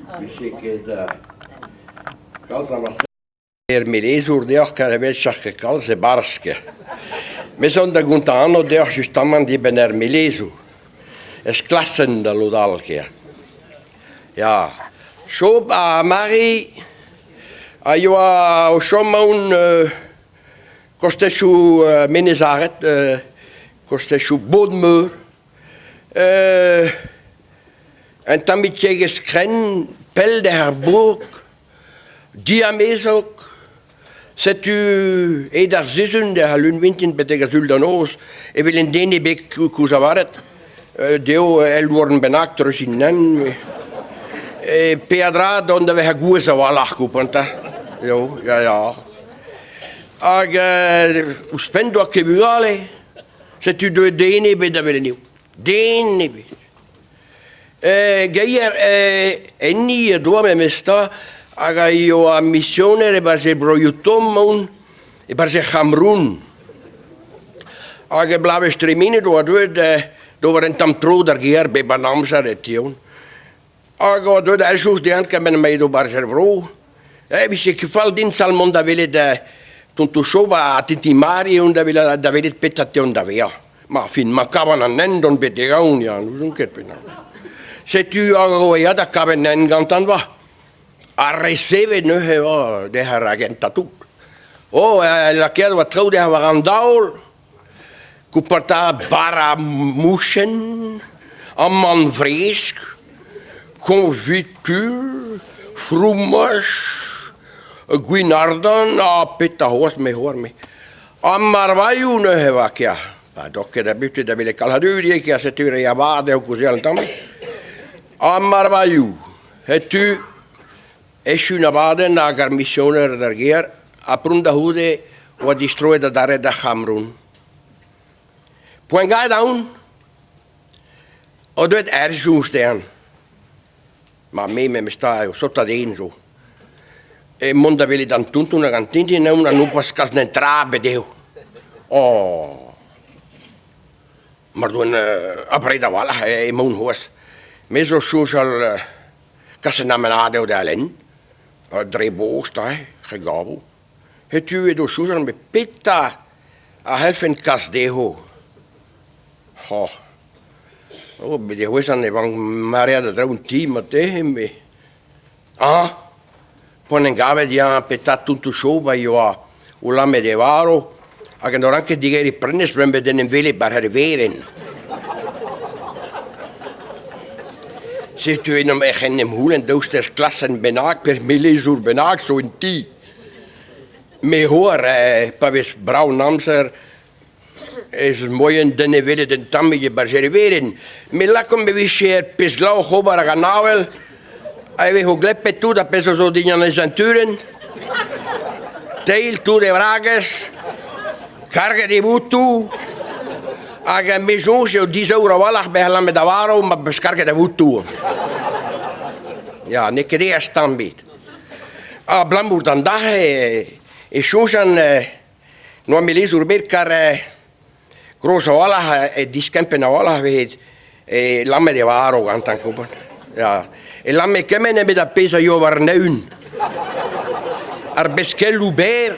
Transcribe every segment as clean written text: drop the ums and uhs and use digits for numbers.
Vije ket kalz a Er melezour deoc'h kar evel-se ket kalz e-barzh ket. Me zo da gontañ anv deoc'h justamant dibenn er melezour. Ez klasenn da lod all ker. Ya, Job ha Mari a yoa o chom aon kostezioù Menez Aret, kostezioù Bodmeur. Un tammig tiegezh krenn, pell d'ar bourk, Diamezok, setu aet ar sizhun d'ar lun vintin betek ar sul da noz evel un den ebet koulz lavaret dezho ul louarn bennak treuzin hent peadra dont da vezañ gouez a-walc'h kompren 'ta eo ya ya hag ouzhpenn 'doa ket bugale setu deuet den ebet da welet anezho den ebet. Geier enni e doa memes tra hag a yoa misioner e-barzh e broioù tomm on, e-barzh er C'hameroun. Hag e bloavezh tremenet oa deuet d'ober un tamm tro d'ar gêr bep an amzer e ti-hont. Hag oa deuet aes dezhañ kement ma edo 'barzh er vro. E vije ket fall din sal mont da welet tonton Chob ha tintin Mari on da welet petra 'teont da vezañ. Ma fin, ma kavan an hent on bet dezhañ, ya, n'ouzon ket penaos. Setu ar roead ha kavet hent gantañ va. Ha resevet neuze va dezhañ ar gentañ tout. Oh, lakaet oa traoù dezhañ war an daol, koupata bara mouchenn, amann vresk, koñvitur, fromaj, gwin-ardant ha petra c'hoazh me 'oar me. Ha marvailhoù neuze 'va kea. Pa dor ket abutet da welet kalz a dud ivez kea setu re avat eo kaozeal un tammig. Ha marvailhoù, setu echu an abadenn hag ar misioner d'ar gêr ha pront da c'houde oa distroet adarre d'ar C'hameroun. Poent-gaet aon o deuet er soñj dezhañ. Ma me memes tra eo sotañ den zo. E mont da welet an tonton hag an tintin aon ha nompas kas netra ebet dezho. Oh mar doan abred a-walc'h emaon c'hoazh. Me zo soñjal kas un amenad eo da lenn, dre bost aze, re gavo. Setu edo soñjal met petra a c'hellfen kas dezho? Oh Oh, bet e c'hwezhan e vank maread a draoù en ti marteze, met ah, poan en gavet ya petra tonton Chob a yoa o lammet e varv hag en doa ranket digeriñ prenestr 'benn en em welet 'barzh ar werenn. Setu eno ec'h en em c'houlenn daoust ur klasenn bennak pe ur melezour bennak zo en ti. Me 'oar pa vez brav an amzer ez eus moaien d'en e welet un tammig e-barzh er werenn. Met lakaomp e vije ur pezh glav oc'h ober hag an avel, e vezo glepet tout ar pezh a zo dindan e senturenn, teil tout e vragez, karget e votoù, hag me soñj eo dizaour a-walc'h bezañ lammet a varv ma 'peus karget a votoù. Ya, n'eo ket aes tamm ebet. Abalamour d'an dac'h e soñjan N'oa melezour ebet kar gros a-walc'h e diskempenn a-walc'h evit e lammet e varv gantañ kompren. Ya. E lamme kement nemet ar pezh a yoa war-eeun. Ar beskelloù berr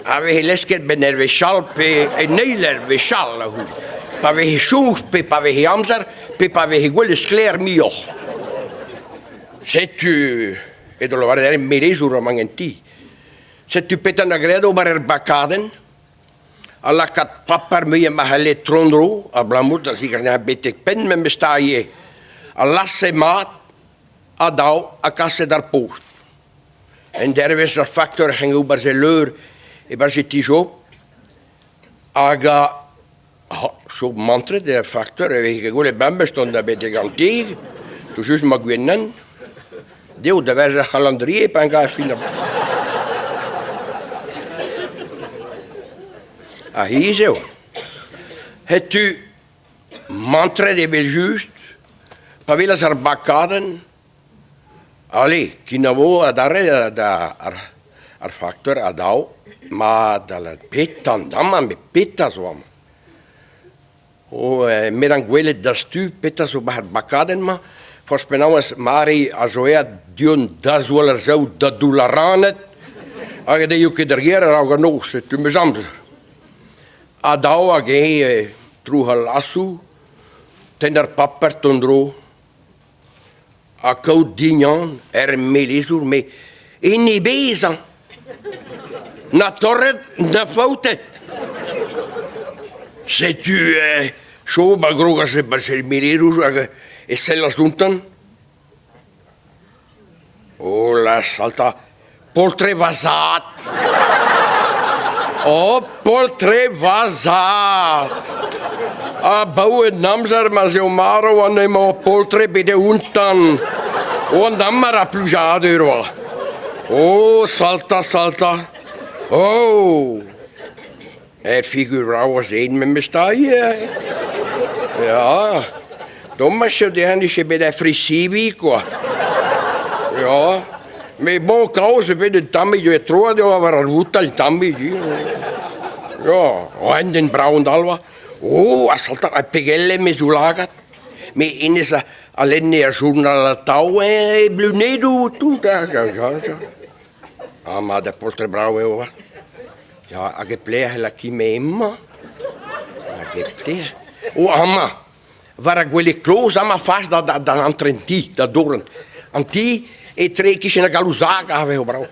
a veze lesket benn ur wech all pe en eil ur wech all a-c'houde. Pa veze soñj pe pa veze amzer pe pa veze gwelet sklaer muioc'h. Setu edo lavaret melezour amañ en ti. Setu petra 'na graet ober er bakadenn ha lakaat paper muiañ ma c'helle tro-dro abalamour da zigarniañ betek penn memes tra ivez. Ha lase mat ha dao ha kaset d'ar post. Un dervezh ur faktor ec'h ober e leur e-barzh e ti Job hag a Job mantret eo ar faktor e veze ket gwelet bemdez dont da betek an ti, tout-just ma gwenan. Dezho da vezañ ar c'halandrier pa en gav fin ar Ar c'hiz eo. Setu mantret evel-just pa welas ar bakadenn Ale, kenavo adarre da ar faktor a dav mat da petra an damañ met petra zo amañ? O met an gwelet dastu petra zo 'ba ar bakadenn-mañ? Forzh penaos, Mari a zo aet du-hont da zoual ar saout da doull ar raned hag ne eo ket d'ar gêr a-raok an noz, setu 'm eus amzer. Ha dav hag eñ trouc'h al lasoù, tenn ar paper tro-dro ha kaout dignan er melezour met en e bezh hañ. Na torret na faoutet. Setu Job a grogas e-barzh er melezour hag e sellas outañ. Oh la salta, poltred va zad! Oh, poltred va zad! Abaoe an amzer ma'z eo marv an emañ poltred bet outañ. O an amzer a plijadur oa. Oh, salta, salta! Oh! Er figur brav a zen memes tra ivez. Ya, domaj eo dezhañ 'nije bet ar frisivi kwa. Ya, met bon kaoz eo bet un tammig e troad eo war ar voutailh un tammig. Ya, un den brav an dal oa. Oh, ha saltañ ha pegell eme zoulagad. Met hennezh a lenne ar journal atav e blunedoù tout. Ha mat ha poltred brav eo avat. Ya, hag e pelec'h e laki-me emañ? Hag e pelec'h? Oh, amañ, war ar gwele-kloz amañ fas da da antren ti, da dorn. An ti etre e-kichen ar galouzag a vezo brav.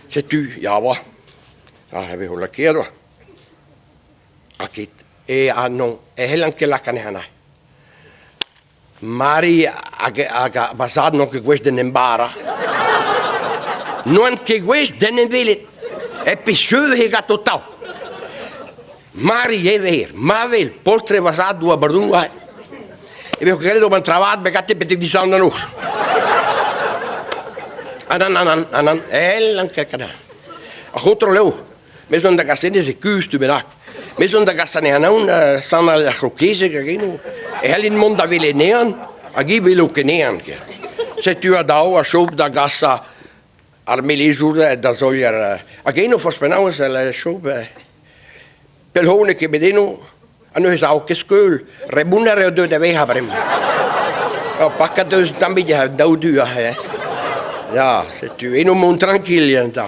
Setu, ya 'oa, a vezo lakaet 'oa. Ha ket, eh ah non, e c'hellan ket lakaat anezhañ neuze. Mari hag hag va zad n'on ket gouest d'en em barañ. N'oan ket gouest d'en em welet. Hep e cheu he gato tav. Mari ever, ma wel, poltred va zad doa bardon oa. E vezo gellet ober an travat begate betek disadorn da noz. Ah nann, nann, nann, nann, el ket Ar c'hontrol eo. Me zo da gas hennezh e kuzh tu bennak. Me zo da gas anezhañ sanal ar c'hrokezeg hag eno. E c'hellin mont da welet anezhañ hag i welo ket anezhañ ken. Setu a-daou a chom da gas ar melezour da solier. Hag eno forzh penaos e chom pell n'eo ket bet eno ha neuze sav ket skeul. Re bounner eo deuet da vezañ bremañ. Ur pakad eus tammig daou du aze. Ya, setu eno mont trankil enta.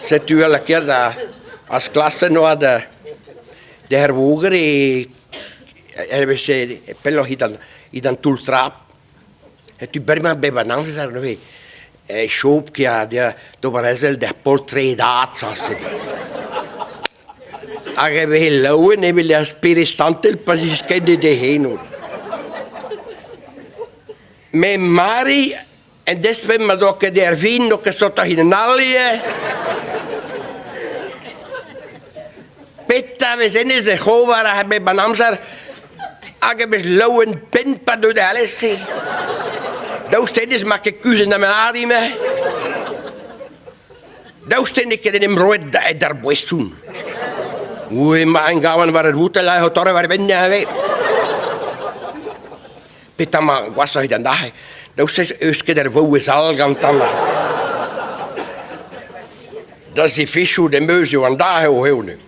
Setu a lakaet ar sklasenn oa da d'er voger e hervez pelloc'h edan toull-trap. Setu bremañ bep an amzer neuze e chob ket d'ober ezel d'ar poltredad sañset. Hag e veze laouen evel ar Spered Santel pa ziskenne d'e c'henoù. Met Mari, en desped ma doa ket er fin, n'oa ket sotoc'h en all ivez. Petra 'vez hennezh ec'h ober ar bep an amzer hag e vez laouen penn pa deu da alese. Daoust hennezh 'ma ket kuzhet na Mari-me? Daoust n'eo ket en em roet d'ar boeson? Emañ en gavan war ar voutell aze o torret war e benn ivez. Petra 'mañ gwashoc'h evit an dac'h? Daoust eus ket ar vaouez all gantañ? Da zifechoù em eus eo an dac'h eo eo neuze.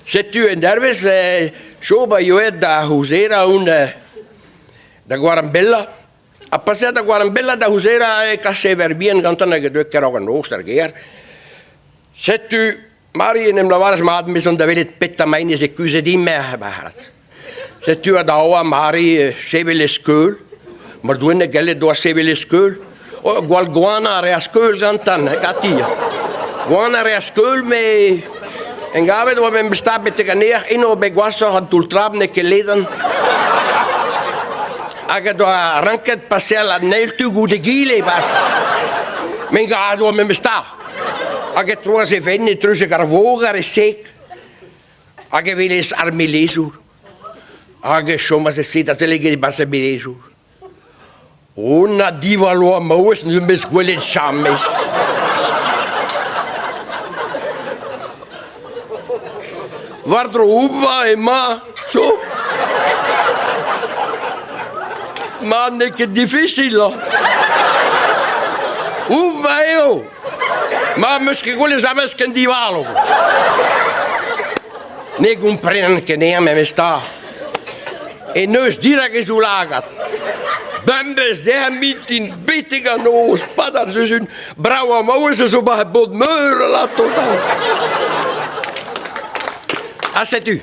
Setu un dervezh Job a yoa aet da C'houzera on da Gwarambellañ. Ha paseet da Gwarambellañ da C'houzera e kase ver bihan gantañ hag e deue keroc'h an noz d'ar gêr. Setu Mari en em lavaras mat me zon da welet petra 'maint e kuzhet din merc'h Setu a-daoa Mari sevel e skeul. Mar doa gellet doa sevel e skeul. Oh, gwall goanañ a reas skeul gantan, ganti. Goanañ a reas skeul, met en gavet oa memes tra betek an nec'h, eno bet gwashoc'h an toull-trap n'eo ket ledan. Hag a doa ranket paseal an eil tu goude egile, bas. Men gad oa memes tra. Hag e troas e benn etrezek ar voger e sek. Hag e welis ar melezour. Hag e chomas e se da sellet e-barzh ar melezour. O na diwallo ar maouez n'em eus gwelet james. War-dro Ouva emañ, so. Ma n'eo ket difisil. Ouva eo. Ma 'm eus ket gwelet james ken divalo. Ne gomprenan ket anezhañ memes tra. En deus dirak e zoulagad. Bemdez dec'h mintin betek an noz 'pad ar sizhun brav maouez a zo 'ba bod meur alato. Ha setu.